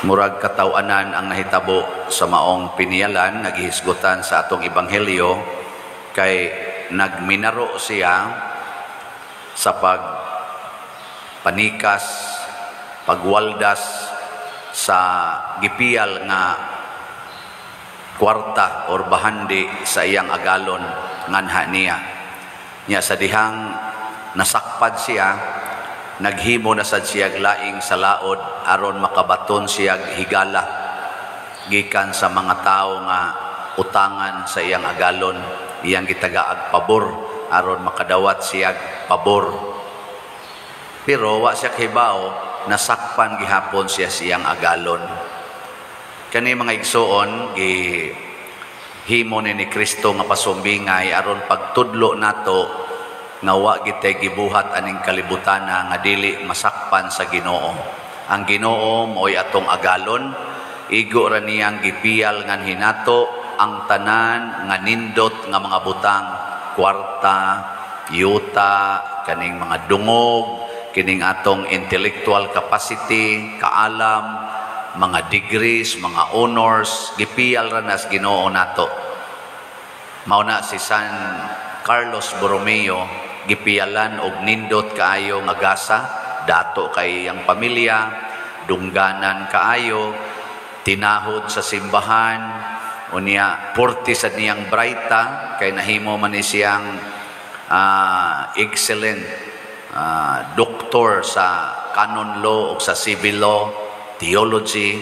Murag kataw-anan ang nahitabo sa maong piniyalan nga gihisgutan sa atong ebanghelyo, kay nagminaro siya sa pag panikas, pagwaldas sa gipiyal nga kwarta or bahandi sa iyang agalon nganha niya. Nya sa dihang nasakpad siya, naghimo na sad siya laing sa laod aron makabaton siya higala gikan sa mga tawo nga utangan sa iyang agalon, iyang gitagaag pabor aron makadawat siya pabor. Pero wa siya kahibaw, nasakpan gihapon siya siyang agalon. Kani, mga igsuon, gi himo ni Kristo nga pasumbingay aron pagtudlo nato nga wa gitay gibuhat aning kalibutana nga dili masakpan sa Ginoo. Ang Ginoo mo'y atong agalon, igo ra niyang gipiyal ngan hinato ang tanan nga nindot nga mga butang, kwarta, yuta, kaning mga dungog, kining atong intellectual capacity, kaalam, mga degrees, mga honors, gipiyal ra nas Ginoo nato. Mao na si San Carlos Borromeo, gipiyalan og nindot kaayo nga gasa, dato kay iyang pamilya, dungganan kaayo, tinahod sa simbahan, unya purti sa niyang braita kay nahimo man ni siyang excellent doktor sa canon law ug sa civil law, theology,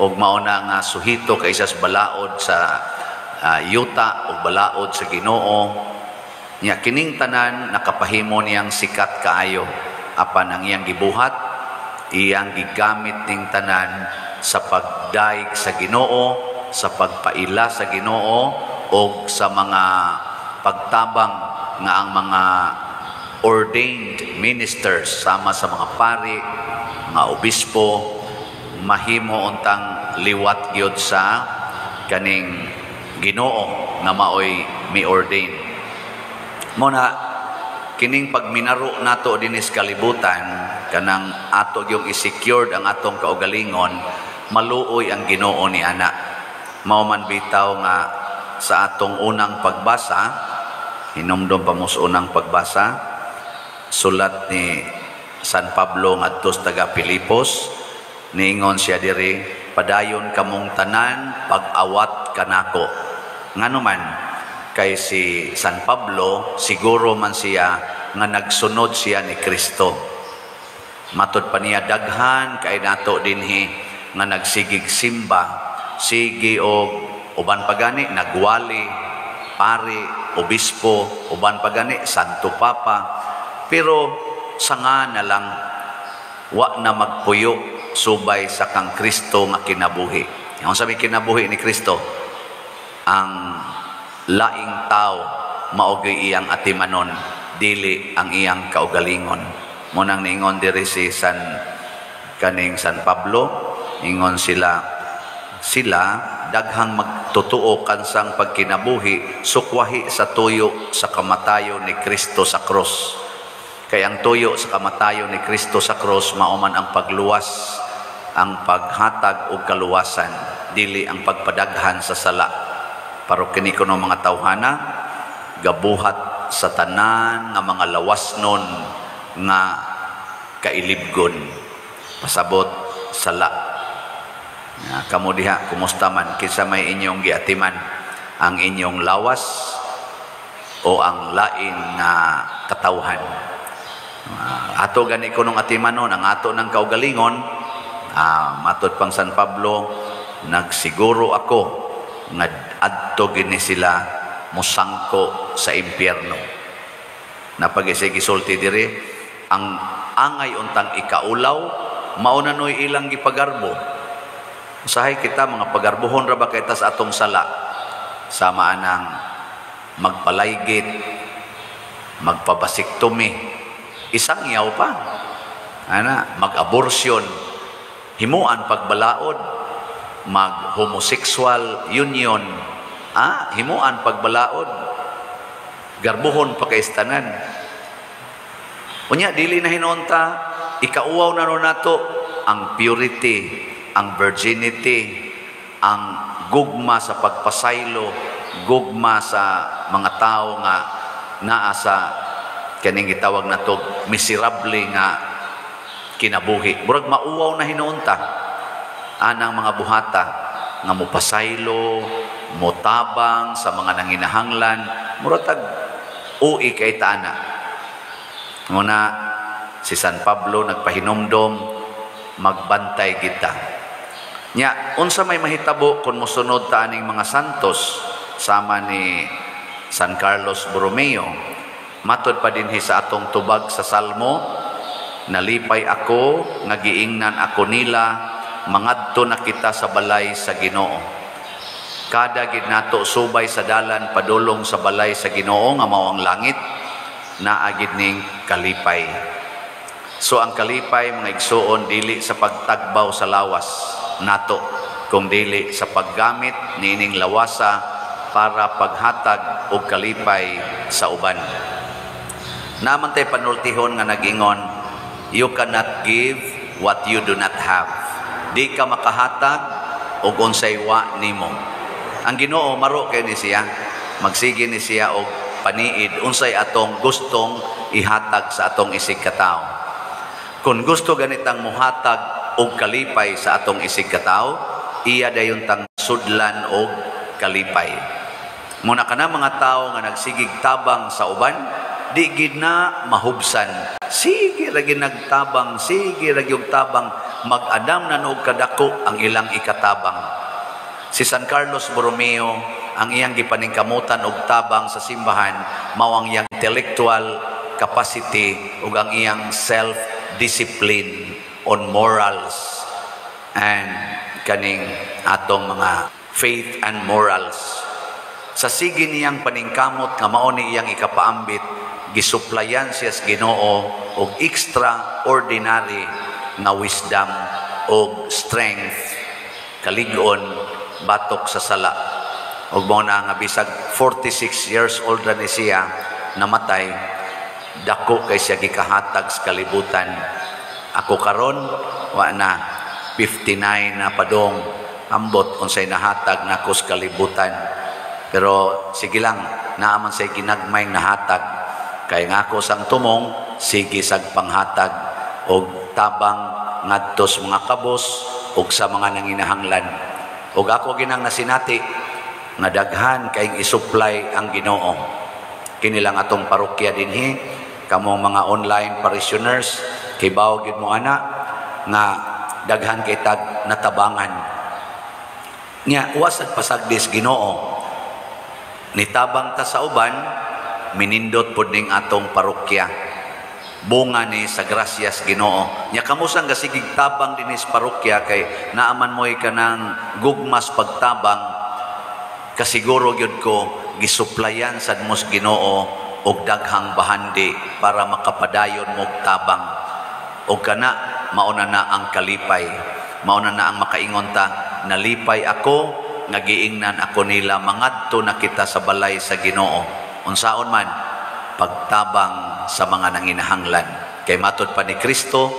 ug mao na nga suhito kay sa balaod sa yuta ug balaod sa Ginoo. Nya kining tanan nakapahimo niyang sikat kaayo, apan ang iyang gibuhat, iyang gigamit ning tanan sa pagdaig sa Ginoo, sa pagpaila sa Ginoo ug sa mga pagtabang nga ang mga ordained ministers sama sa mga pari, mga obispo, mahimo untang liwat gyud sa kaning Ginoo nga maoy mi-ordain. Mo na kining pagminaro nato dinis kalibutan, kanang ato yung i-secured ang atong kaugalingon, maluoy ang Ginoo ni ana. Mao man bitaw nga sa atong unang pagbasa, hinumdom pa mo sa unang pagbasa, sulat ni San Pablo ngadto sa taga Filipos, niingon siya diri, "Padayon kamong tanan pag-awat kanako." Ngano man? Kay si San Pablo siguro man siya nga nagsunod siya ni Kristo. Matod pa niya, daghan kay nato dinhi nga nagsigig simba, sige og uban pa gani nagwali, pari, obispo, uban pa gani Santo Papa, pero sanga na lang wa na magpuyo subay sa kang Kristo nga kinabuhi. Ang sabi kinabuhi ni Kristo, ang laing tao mao gyud iyang atimanon, dili ang iyang kaugalingon. Munang niingon diri si San kaning San Pablo, ingon sila sila daghang magtotoo kansang pagkinabuhi sukwahi sa tuyo sa kamatayon ni Kristo sa krus. Kay ang tuyo sa kamatayon ni Kristo sa krus mao man ang pagluwas, ang paghatag og kaluwasan, dili ang pagpadaghan sa sala. Pero kini kuno mga tawhana gabuhat sa tanan nga mga lawasnon nga kailibgon, pasabot sala. Ya, kamo diha, kumusta man? Kinsa may inyong giatiman, ang inyong lawas o ang lain nga katawhan? Ato gani kunong atimanon ang ato ng kaugalingon. Matod pang San Pablo, nagsiguro ako nga adto gini sila musangko sa impyerno. Napag-isay gisulti diri, ang angay untang ikaulaw, mao na noy ilang gipagarbo. Usahay kita mga pagarbuhon ra ba kay sa atong sala, sama anang magpalaygit, magpabasiktomi, isang yaw pa ana, mag-abortion, himuan pagbalaod, mag-homosexual union, himuan pagbalaod, garbuhon pa kay tanan. Unya dili na hinonta ikauwaw na no nato ang purity, ang virginity, ang gugma sa pagpasaylo, gugma sa mga tao nga naa sa kaning gitawag nato miserable nga kinabuhi. Murag mauwaw na hinuon ta anang mga buhata nga mopasaylo, motabang sa mga nanginahanglan, murag tag ui kay ta ana. Muna si San Pablo nagpahinumdom, magbantay kita. Nya, unsa may mahitabo kung mosunod ta aning mga santos sama ni San Carlos Borromeo? Matod pa dinhi sa atong tubag sa Salmo, "Nalipay ako nga giingnan ako nila, mangadto na kita sa balay sa Ginoo." Kada gid nato subay sa dalan padulong sa balay sa Ginoo nga mao ang langit, naa gid ning kalipay. So ang kalipay, mga igsuon, dili sa pagtagbaw sa lawas nato, kung dili sa paggamit niining lawasa para paghatag og kalipay sa uban. Naa man tay panultihon nga nagingon, "You cannot give what you do not have." Di ka makahatag og unsay wa nimo. Ang Ginoo maro kay ni siya, magsige ni siya og paniid unsay atong gustong ihatag sa atong isig katawo. Kung gusto ganitang muhatag og kalipay sa atong isig katawo, iya dayon tang sudlan og kalipay. Muna kana mga tao nga nagsigig tabang sa uban, di gid na mahubsan. Sige ra gid nagtabang, sige ra gyud tabang, mag-adam na og kadako ang ilang ikatabang. Si San Carlos Borromeo, ang iyang gipaningkamutan og tabang sa simbahan mao ang iyang intellectual capacity ug ang iyang self-discipline on morals and kaning atong mga faith and morals. Sa sige niyang paningkamot nga mao ni iyang ikapaambit, gisuplayan siya sa Ginoo og extraordinary nga wisdom og strength, kalig-on batok sa sala. Ug mao na nga bisag 46 years old ra ni siya namatay, dako kay siya gikahatag sa kalibutan. Ako karon wa na, 59 na padong, ambot unsay nahatag nako sa kalibutan. Pero sige lang, naa man say ginagmay nahatag. Kay nga ako sang tumong, sige sag panghatag og tabang ngadto sa mga kabos ug sa mga nanginahanglan. Ug ako ginang nasinati nga daghan kayong isupply ang Ginoo. Kini lang atong parokya dinhi, kamong mga online parishioners, kibaw gid mo ana nga daghan kay tag natabangan. Nya wasad pasagdis Ginoo. Nitabang ta sa uban, minindot pod ning atong parokya. Bunga ni sa grasyas Ginoo. Nya kamusang gasigig tabang dinhi sa parokya kay naaman mo'y kanang gugmas pagtabang, kasiguro gyud ko gisuplayan sad mo sa Ginoo og daghang bahandi para makapadayon mog tabang. Og kana mauna na ang kalipay. Mauna na ang makaingon ta, "Nalipay ako nga giingnan ako nila, mangadto na kita sa balay sa Ginoo." Unsaon man pagtabang sa mga nanginahanglan. Kay matod pa ni Kristo,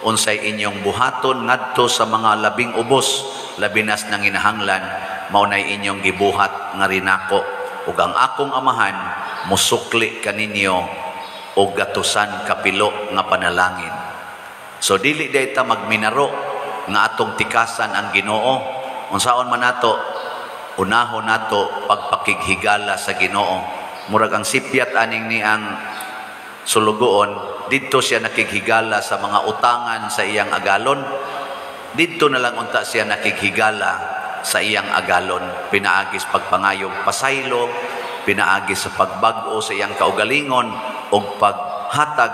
unsay inyong buhaton ngadto sa mga labing ubos, labi nas nanginahanglan, mao nay inyong gibuhat nga rinako. Ug ang akong Amahan musukli kaninyo og gatusan kapilo nga panalangin. So dili day ta magminaro nga atong tikasan ang Ginoo. Unsaon man nato, unahon nato pagpakighigala sa Ginoo. Murag ang sipyat aning ni ang sulugoon, didto siya nakighigala sa mga utangan sa iyang agalon. Didto na lang unta siya nakighigala sa iyang agalon. Pinaagis pagpangayog pasaylo, pinaagi sa pagbag-o sa iyang kaugalingon og paghatag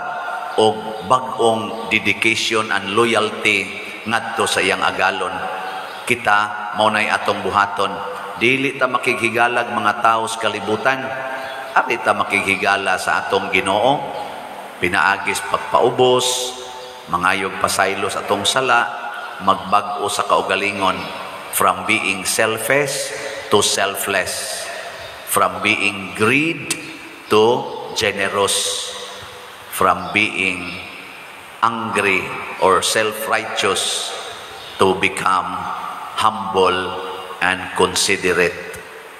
og bag-ong dedication and loyalty ngadto sa iyang agalon. Kita mao nay atong buhaton. Dili ta makighigalag mga tao sa kalibutan. Ari ta makighigala sa atong Ginoo. Pinaagis pagpaubos, mangayog pasaylo sa atong sala, magbag-o sa kaugalingon from being selfish to selfless, from being greed to generous, from being angry or self-righteous to become humble and considerate.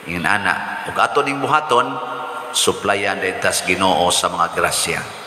Ingon ana. Ug ato ning buhaton, suplayan din tas Ginoo sa mga grasya.